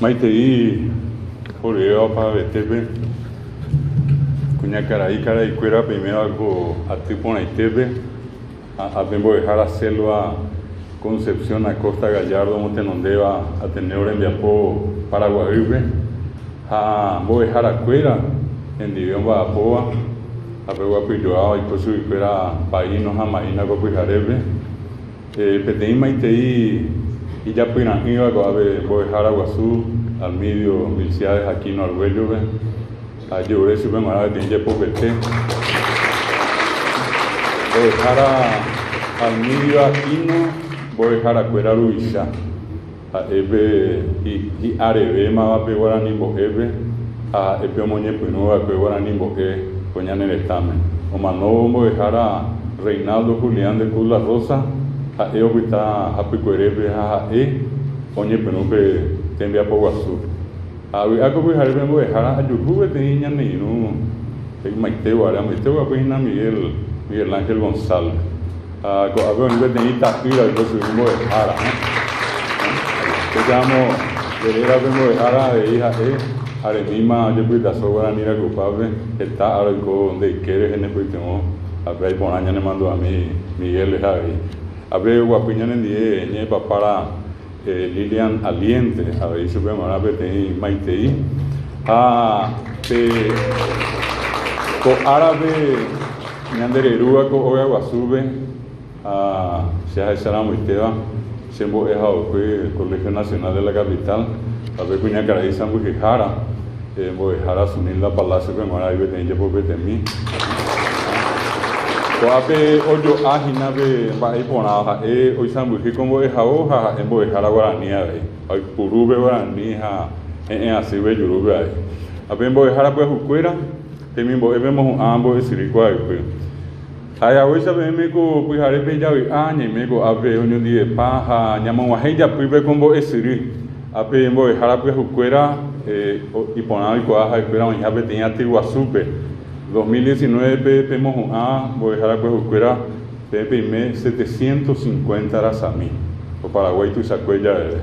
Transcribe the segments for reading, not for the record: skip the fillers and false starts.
Maitei horyvéva opavavetépe, kuñakarai karaikuéra peiméva ko aty porãitépe ha ápe mbo'ehára Selva Concepción Acosta Gallardo omotenondéva Ateneo rembiapo Paraguaýpe ha mbo'eharakuéra hendive omba'apóva ha pe guapyjoa oiko chuguikuéra Paíno ha Maína ko pyharépe. Peteĩ maitei ijapyra'ỹva ko'ápe mbo'ehára guasu Almidio Milciades Aquino Arguello-pe, ha ajerure chupe g̃uarã peteĩ jepopete. Mbo'ehára Almidio Aquino mbo'eharakuéra ruvicha, ha'e pe hi'arevémava pe guarani mbo'épe ha ha'e pe omoñepyrũva'ekue guarani mbo'e ko ñane retãme. Omanóvo mbo'ehára Reinaldo Julián de Cruz Larrosa, ha'e opyta hapykuerépe ha ha'e oñepyrũ pe tembiapo guasu. Ha avy'a ko pyharépe mbo'ehára ajuhu peteĩ ñane irũ ymaite guare, amoite guapy hína Miguel, Miguel Ángel González. Ha ko'ápe oĩ peteĩ ta'ýra oiko chugui mbo'ehára. Upéicharamo nde rérape mbo'ehára avei ha'e aremíma ojepytaso guarani rakupápe, heta ára oiko nde yke rehe nepytyvõ, ha péa iporã ñanemandu'ami Miguel rehe avei. Ápe oguapy ñanendie ñe'ẽpapára Lilian Aliente, avei chupe g̃uarã peteĩ maitei. Ha pe ko árape ñande rerúva ko óga guasúpe, ha che ahecharamoitéva, che mbo'ehaokue Colegio Nacional de la Capital, ha pe kuñakarai sãmbyhyhára, mbo'ehára Zunilda Palacio-pe g̃uarã avei peteĩ jepopetemi. Ko'ápe ojo'a hína pe mba'e iporãva, ha'e oisãmbyhy ko mbo'ehao ha ha'e mbo'ehára guarani avei, ha oipuru pe guarani ha he'ẽ asy pe jurúpe avei. Ha pe mbo'ehára pyahukuéra temimbo'e pemohu'ã mbo'esyry kuaaypy. Ha'e haguéicha peẽme ko pyharépe javy'a, ñaime ko'ápe oñondivepa ha ñamog̃uahẽ ijapýpe ko mbo'esyry. Ápe mbo'ehára pyahukuéra iporã oikuaa ha'ekuéra oĩha peteĩ aty guasúpe. 2019-pe pemohu'ã mbo'ehára pyahukuéra peẽ peime 750 rasami ko Paraguái tuichakue javeve.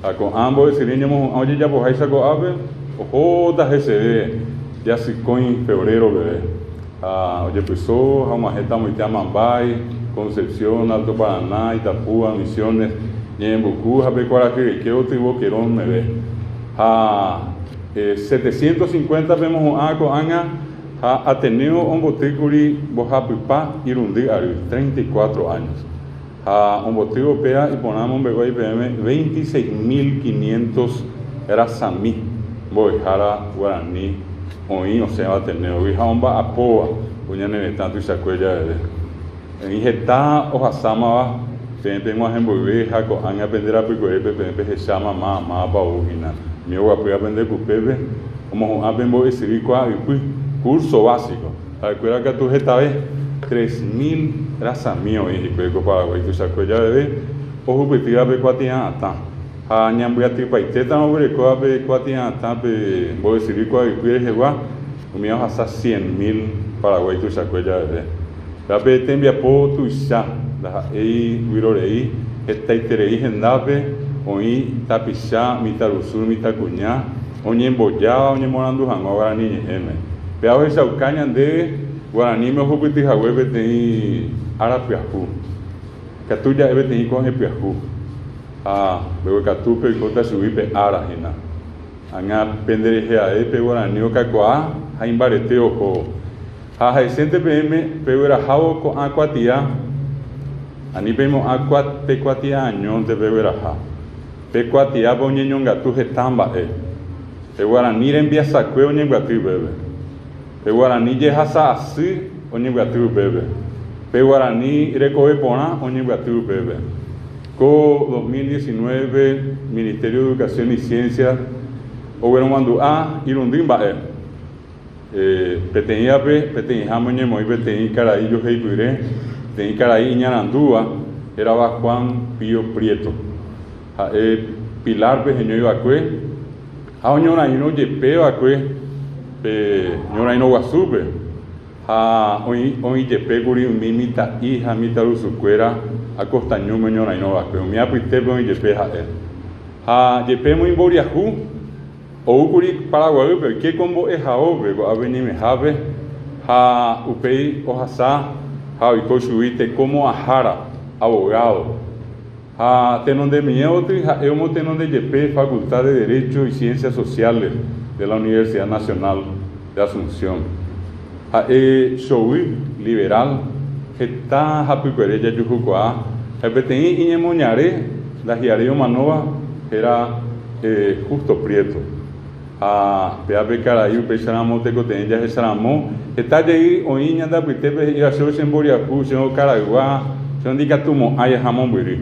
Ha ko'ã mbo'esyry ñemohu'ã ojejapoháicha ko'ápe ohóta heseve jasykõi febrero peve. Ha ojepyso ha og̃uahẽta amoite Amambay, Concepción, Alto Paraná, Itapúa, Misiones, Ñe'ẽmbuku ha pe kuarahy reike otyvo Querón meve. Ha 750 pemohu'ã ko'ág̃a ha Ateneo ombotýkuri mbohapypa irundy ary, 34 años. Ha ombotývo péa iporã mombe'uái peẽme 26.500 rasami mbo'ehára guarani oĩ osẽva Ateneogui ha omba'apóva ko ñane retã tuichakue javeve. Oĩ heta ohasámava peẽ peg̃uahẽ mboyve ha ko'ág̃a pende rapykuerépe peẽ pehecháma máva mávapa ou hína. Umi oguapýva pende kupépe omohu'ã pe mbo'esyry kuaa'ypy, curso básico. Ha'ekuéra katu hetave, 3000 rasami oĩ hikuái ko Paraguái tuichakue javeve ohupytýva pe kuatia'atã. Ha ñambyatypaitétarõ oguerekóva pe kuatia'atã pe mbo'esyry kuaa'ypy rehegua, umi ohasa cien mil Paraguái tuichakue javeve. Péva pe tembiapo tuicha, ndaha'éi vyrorei, hetaiterei hendápe oĩ tapicha mitãrusu, mitãkuña, oñembojáva oñemoarandu hag̃ua guarani ñe'ẽme. Péva ohechauka ñandéve guaraníme ohupyty hague peteĩ ára pyahu. Ikatu ja'e peteĩ ko'ẽ pyahu ha mbeguekatúpe oikóta chugui pe ára hína. Ág̃a penderehe ae pe guarani okakuaa ha imbarete ohóvo. Ha ha'esénte peẽme peguerahávo ko'ã kuatia, ani peimo'ã pe kuatia añónte pegueraha. Pe kuatiápe oñeñongatu heta mba'e. Pe guarani rembiasakue oñembyaty upépe. Pe guarani jehasa asy oñembyaty upépe. Pe guarani rekove porã oñembyaty upépe. Ko 2019-pe Ministerio de Educación y Ciencias ogueromandu'a irundy mba'e. Peteĩvape, peteĩháme oñemoĩ peteĩ karai joheipyre, peteĩ karai iñarandúva hérava Juan Pío Prieto. Ha'e Pilar-pe heñói va'ekue ha oñorairõ jepe va'ekue pe ñorairõ guasúpe ha oĩ jepe kuri umi mitã'i ha mitãrusukuéra Acosta ñúme oñorairõ va'ekue, umi apytépe oĩ jepe ha'e. Ha jepe moimboriahu. Oúkuri Paraguaýpe, oike ko mbo'ehaópe, ko'ápe ñeimehápe, ha upéi ohasa ha oiko chugui teko mo'ãhára, abogado. Ha tenondemiẽvoty ha'e omotenonde jepe Facultad de Derecho y Ciencias Sociales de la Universidad Nacional de Asunción. Ha'e chovy, liberal, heta hapykuere jajuhukuaa, ha peteĩ iñemoñare ndahi'aréi omanóva héra Justo Prieto. Ha péva pe karai upéicharamo tekotevẽ jahecharamo, heta jey oĩ ñande apytépe he'íva chéve che mboriahu, che okaraygua, che ndikatumo'ãi aha mombyry.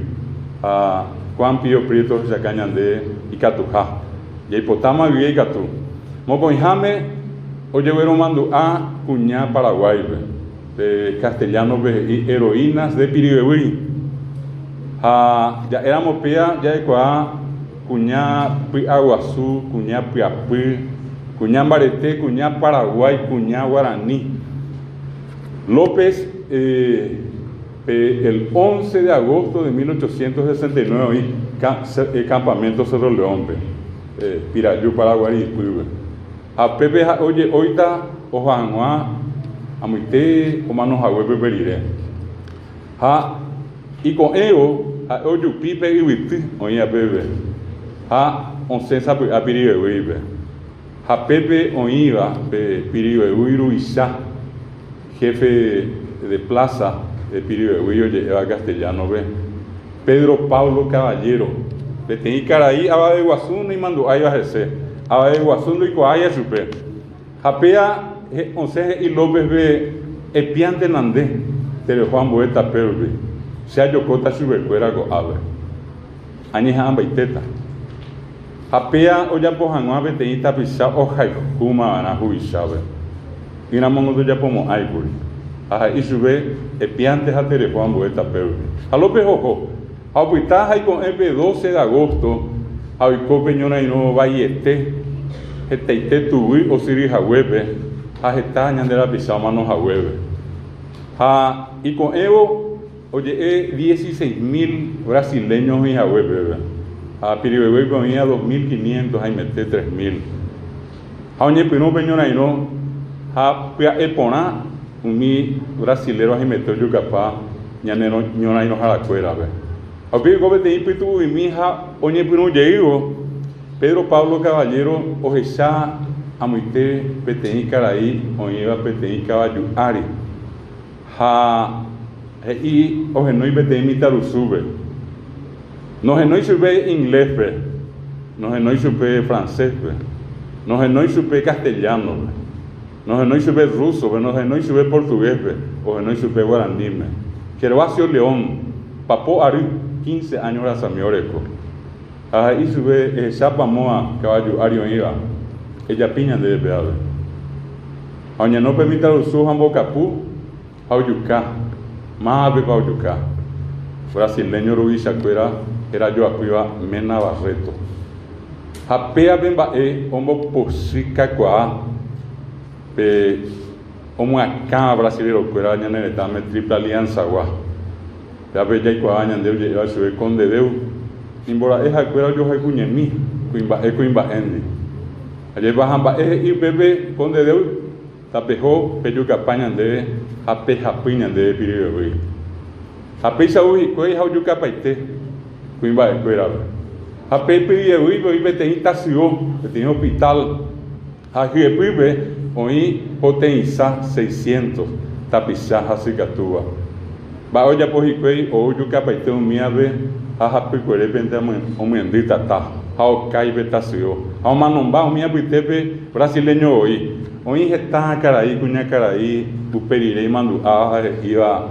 Ha Juan Pío Prieto ohechaka ñande ikatuha. Jaipotáma guive ikatu. Mokõiháme ojegueromandu'a kuña Paraguáipe. Pe castellano-pe he'i heroínas de Piribebuy. Ha ja'éramo péa ja'ekuaa kuña py'aguasu, kuña pyapy, kuña mbarete, kuña Paraguái, kuña guarani. López pe el 11 de agosto de 1869 oĩ campamento Cerro León-pe, Piraju Paraguari ypýpe. Ha pépe ha'e oje'óita oho hag̃ua amoite omano haguépe upe rire. Ha iko'ẽvo ha'e ojupi pe yvyty oĩva pépe, ha osẽ sapy'a Piribebuýpe. Ha pépe oĩva pe Piribebuy ruvicha, jefe de plaza de Piribebuy oje'éva castellano-pe, Pedro Pablo Caballero, peteĩ karai avaveguasu noimandu'áiva hese, avaveguasu ndoikuaáiva chupe. Ha péa osẽ he'i López-pe, Epiántena nde, tereho ambue tape rupi, che ajokóta chupekuéra ko'ápe. Añeha'ãmbaitéta. Ha péa ojapo hag̃ua peteĩ tapicha ohayhúmava'erã huvichápe. Ỹramo ndojapomo'ãikuri. Ha he'i chupe, Epiánte ha tereho ambue tape rupi. Ha López oho. Ha opyta ha iko'ẽ pe doce de agosto ha oiko pe ñorairõ vaiete hetaite tuguy osyry haguépe ha heta ñande rapicha omano haguépe. Ha iko'ẽvo oje'e dieciséis mil brasileños oĩ hague pépe. Ha Piribebuýpe oĩva 2500 haimete 3000. Ha oñepyrũ pe ñorairõ ha pya'e porã umi brasilero haimete ojukapa ñane ñorairõharakuérape. Ha upéi oiko peteĩ pytu'u'imi ha oñepyrũ jeývo, Pedro Pablo Caballero ohecha amoite peteĩ karai oĩva peteĩ kavaju ári ha he'i ohenói peteĩ mitãrusúpe. Nohenói chupe inglés-pe, nohenói chupe francés-pe, nohenói chupe castellano-pe, nohenói chupe ruso-pe, nohenói chupe portugués-pe, ohenói chupe guaraníme. Gervasio León, papo ary, quince años rasami oreko. Ha he'i chupe, Ehechápa móa kavaju ári oĩva, ejapi ñandéve pévape. Ha oñeno pe mitãrusu ha mbokapu. Ha ojuka. Mávapepa ojuka? Brasileño ruvichakuéra herajoapýva Mena Barreto. Ha péape mba'e ombopochy kakuaa pe omyakãva brasilerokuéra ñane retãme Triple Alianza-gua. Péape jaikuaa ñande oje'éva chupe Conde Deu, nimbora'e ha'ekuéra ojohayhuñemi kuimba'e kuimba'éndi. Ajépa ha mba'e he'i upépe Conde Deu? Tapeho pejukapa ñandéve ha pehapy ñandéve piryvevýi. Ha péicha ou hikuái ha ojukapaite kuimba'ekuérape. Ha pe pyryvevýipe oĩ peteĩ tasyo, peteĩ hospital, ha hyepýpe oĩ poteĩsa seiscientos tapicha hasykatúva. Mba'e ojapo hikuái ou jukapaite umívape ha hapykuerépente omyendy tata ha okái pe tasyo ha omanomba umi apytépe brasileño voi. Oĩ heta karai kuñakarai upe rire imandu'áva ha he'íva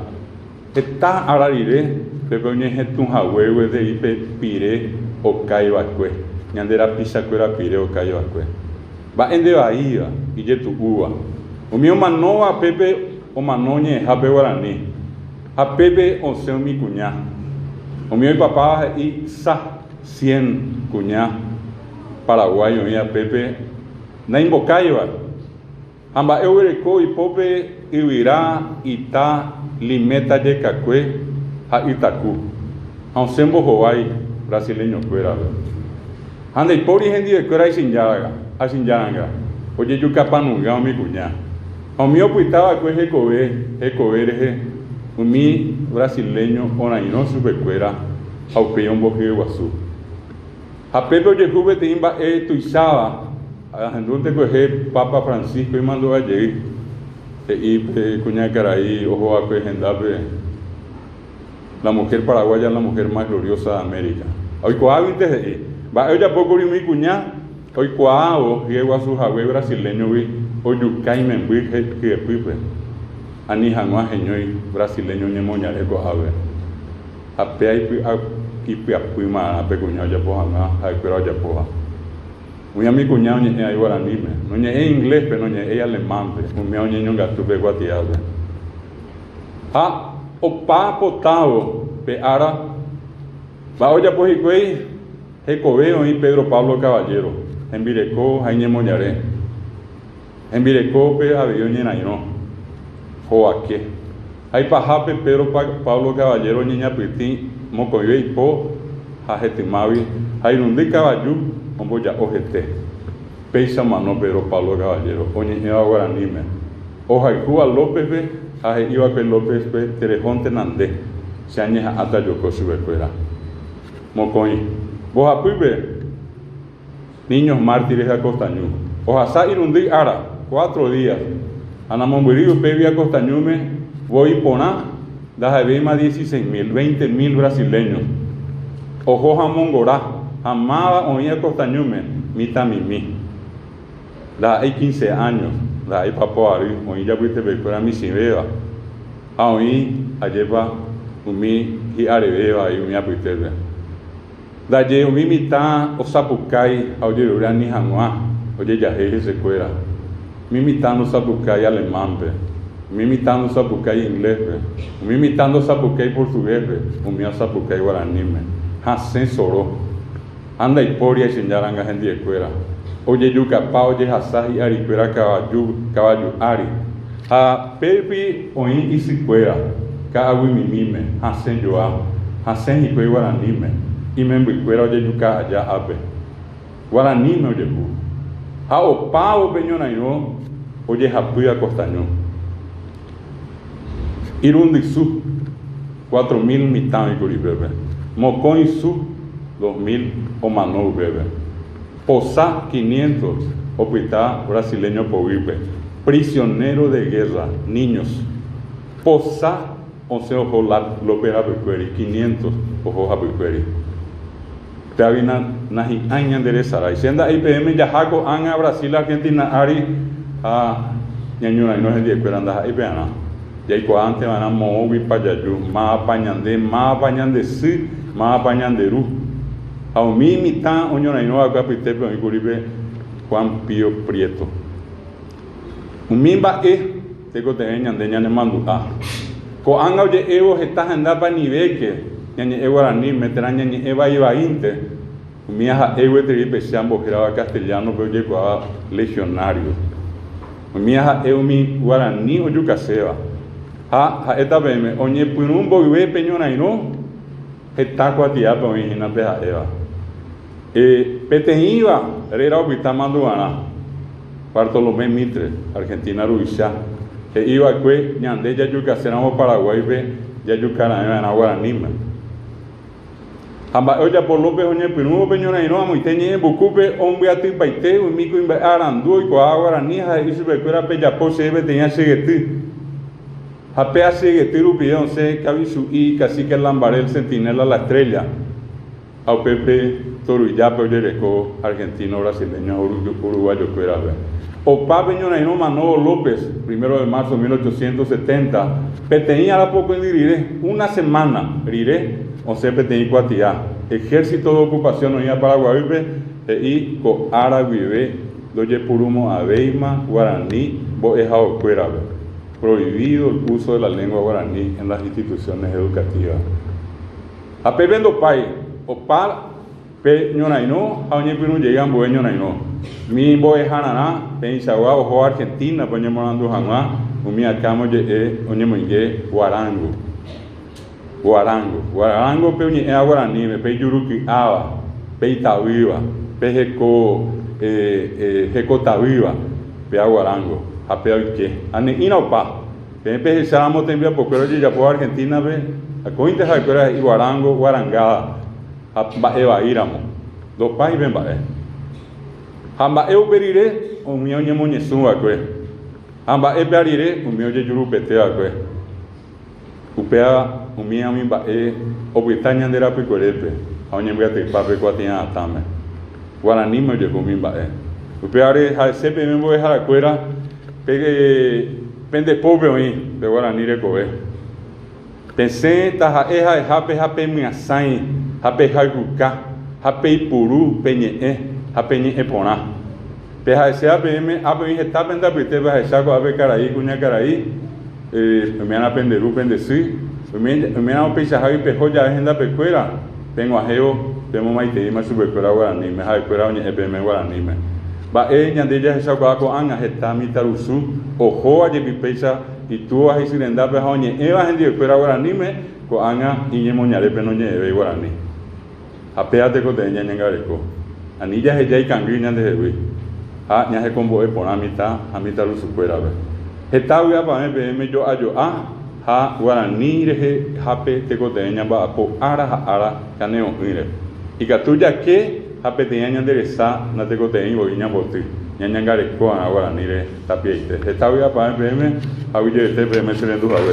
heta ára rire pépe oñehetũ hague gueteri pe pire okái va'ekue, ñande rapichakuéra pire okái va'ekue. Mba'e ndevaíva, ijetu'úva. Umi omanóva pépe omano oñe'ẽhápe guarani, ha pépe osẽ umi kuña. Umi oipapáva he'i sa cien kuña Paraguái oĩva pépe naimbokáiva. Ha mba'e oguereko ipópe yvyra, ita, liméta jekakue ha ytaku. Ha osẽ mbohovái brasileñokuérape. Ha ndaipóri hendivekuéra achinjáranga, ojejukapanunga umi kuña. Ha umi opytava'ekue hekove hekove rehe, umi brasileño orairõ chupekuéra ha upéi ombohyeguasu. Ha pépe ojehu peteĩ mba'e tuicháva, ahendúnte kuehe Papa Francisco imandu'a jey, he'i pe kuñakarai ohova'ekue hendápe, La mujer paraguaya la mujer más gloriosa de América. Oikuaáguinte he'i, mba'e ojapókuri umi kuña oikuaávo hyeguasu hague brasileñogui ojuka imemby hyepýpe, ani hag̃ua heñói brasileño ñemoñare ko'ápe. Ha péa ipyapýma'arã pe kuña ojapo hag̃ua ha'ekuéra ojapóva. Umi umi kuña oñe'ẽ ai guaraníme, noñe'ẽi ingléspe, noñe'ẽi alemánpe, umíva oñeñongatu pe kuatiápe. Ha opa potávo pe ára, mba'e ojapo hikuái? Hekove oĩ Pedro Pablo Caballero, hembireko ha iñemoñare. Hembirekópe avei oñerairõ, hovake. Ha ipahápe Pedro Pablo Caballero oñeñapytĩ mokõive ipo ha hetymágui ha irundy kavaju omboja'o hete. Péicha omano Pedro Pablo Caballero, oñe'ẽva guaraníme. Ohayhúva Lópezpe ha he'íva'ekue Lópezpe terehóntena nde, che añeha'ãta ajoko chupekuéra. Mokõi. Mbohapýpe, Niños Mártires de Acostañu. Ohasa irundy ára, cuatro días, ha namombyry upégui Acostañúme voi porã ndaha'evéima dieciséis mil, veinte mil brasileños. Oho ha omongora, ha máva oĩ Acostañúme, mitãmimi. Ndaha'éi quince años, ndaha'éi papo ary, oĩ ijapytepekuéra michĩvéva, ha oĩ, ajépa, umi hi'arevéva avei umi apytépe. Ndaje umi mitã osapukái ha ojerure ani hag̃ua ojejahéi hesekuéra. Umi mitã ndosapukái alemánpe, umi mitã ndosapukái ingléspe, umi mitã ndosapukái portuguéspe, umi osapukái guaraníme. Hasẽ soro. Ha ndaipóri aichejáranga hendiekuéra. Ojejukapa ojehasa hi'arikuéra kavaju, kavaju ári. Ha péipi oĩ isykuéra, ka'aguymimíme, hasẽ joa, hasẽ hikuái guaraníme, imembykuéra ojejuka aja ápe. Guaraníme ojehu. Ha opávo pe ñorairõ ojehapy Acostañu. Irundysu, 4000 mitã oĩkuri upépe. Mokõisu, 2000 omano upépe. Posa, quinientos opyta brasileño poguýpe. Prisionero de guerra, niños. Posa osẽ oho López rapykuéri, quinientos oho hapykuéri. Péagui nahi'ãi ñanderesarái. Che nda'éi peẽme jaha ko'ág̃a Brasil, Argentina ári ha ñañorairõ hendivekuéra ndaha'éi pearã. Jaikuaánte va'erã moõguipa jaju, mávapa ñande, mávapa ñande sy, mávapa ñande ru. Ha umi mitã oñorairõ va'ekue apytépe oĩ kuri pe Juan Pío Prieto. Umi mba'e tekotevẽ ñande ñanemandu'a. Ko'ág̃a oje'évo heta hendápa nivéke ñañe'ẽ guaraníme térã ñañe'ẽ vai vaínte, umíva ha'e gueteri pe che ambohérava castellano-pe ojekuaáva legionario. Umíva ha'e umi guarani ojukaséva. Ha ha'éta peẽme, oñepyrũ mboyve pe ñorairõ, heta kuatiápe oĩ hína pe ha'éva. Peteĩva réra opyta mandu'arã, Bartolomé Mitre, Argentina ruvicha, he'i va'ekue ñande jajukaséramo Paraguáipe jajuka raẽ va'erã guaraníme. Ha mba'e ojapo López oñepyrũvo pe ñorairõ amoite ñe'ẽmbukúpe ombyatypaite umi kuimba'e arandu oikuaáva guarani ha he'i chupekuéra pejapo chéve peteĩ achegety. Ha pe achegety rupive osẽ Kavichu'i, Cacique Lambaré, El Centinela, La Estrella. Ha upépe Torujápe ojereko argentino, brasileño ha uruguayo-kuérape. Opa pe ñorairõ Manolo López, primero de marzo 1870, peteĩ arapokõindy rire, una semana rire, osẽ peteĩ kuatia, Ejército de Ocupación oĩva Paraguaýpe, he'i ko ára guive ndojepurumo'ãvéima guarani mbo'ehaokuérape, Prohibido el uso de la lengua guaraní en las instituciones educativas. Ha pépe ndopái, opa pe ñorairõ ha oñepyrũ jey ambue ñorairõ. Umi mbo'ehararã peẽichagua oho Argentina-pe oñemoarandu hag̃ua umi akãme oje'e oñemoinge guarango. Guarango. Guarango-pe oñe'ẽva guaraníme, pe ijuruky'áva, pe itavýva. Pe heko hekotavýva, péa guarango, ha péa oike. Ha ne'ĩra opa. Peẽ pehecháramo tembiapokuéra ojejapóva Argentina-pe, akóinte ha'ekuéra he'i guarango, guarangáda, ha mba'e vaíramo. Ndopái pe mba'e. Ha mba'e upe rire, umi oñemoñesũ va'ekue. Ha mba'e péa rire, umi ojejurupete va'ekue. Upéva umi umi mba'e opyta ñande rapykuerépe ha oñembyatypa pe kuatia'atãme. Guaraníme ojehu umi mba'e. Upévare ha'ese peẽme mbo'eharakuéra pe pende pópe oĩ pe guarani rekove. Pesẽ taha'e ha'ehápe ha pemyasãi ha pehayhuka ha peipuru pe ñe'ẽ ha pe ñe'ẽ porã. Pe ha'eséva peẽme, ápe oĩ heta pende apytépe ahecha ko'ápe karai, kuñakarai, oimérã pende ru, pende sy, oiméramo peichahágui peho jave hendapekuéra, peg̃uahẽvo pemomaiteíma chupekuéra guaraníme, ha'ekuéra oñe'ẽ peẽme guaraníme. Mba'e ñande jahechaukuaa ko'ág̃a heta mitãrusu ohóva jepi péicha itúva ha isy rendápe ha oñe'ẽva hendivekuéra guaraníme, ko'ág̃a iñemoñarépe noñe'ẽvéi guarani. Ha péva tekotevẽ ñañangareko. Ani jaheja ikangy ñandehegui ha ñahekombo'e porã mitã ha mitãrusukuérape. Heta vy'apavẽ peẽme jo'a jo'a ha guarani rehehápe tekotevẽ ñamba'apo ára ha ára kane'õ'ỹre. Ikatu jake ha peteĩva ñande resa natekotevẽi voi ñamboty, ñañangareko'arã guaraníre tapiaite. Heta vy'apavẽ peẽme ha guyjevete peẽme che rendu haguére.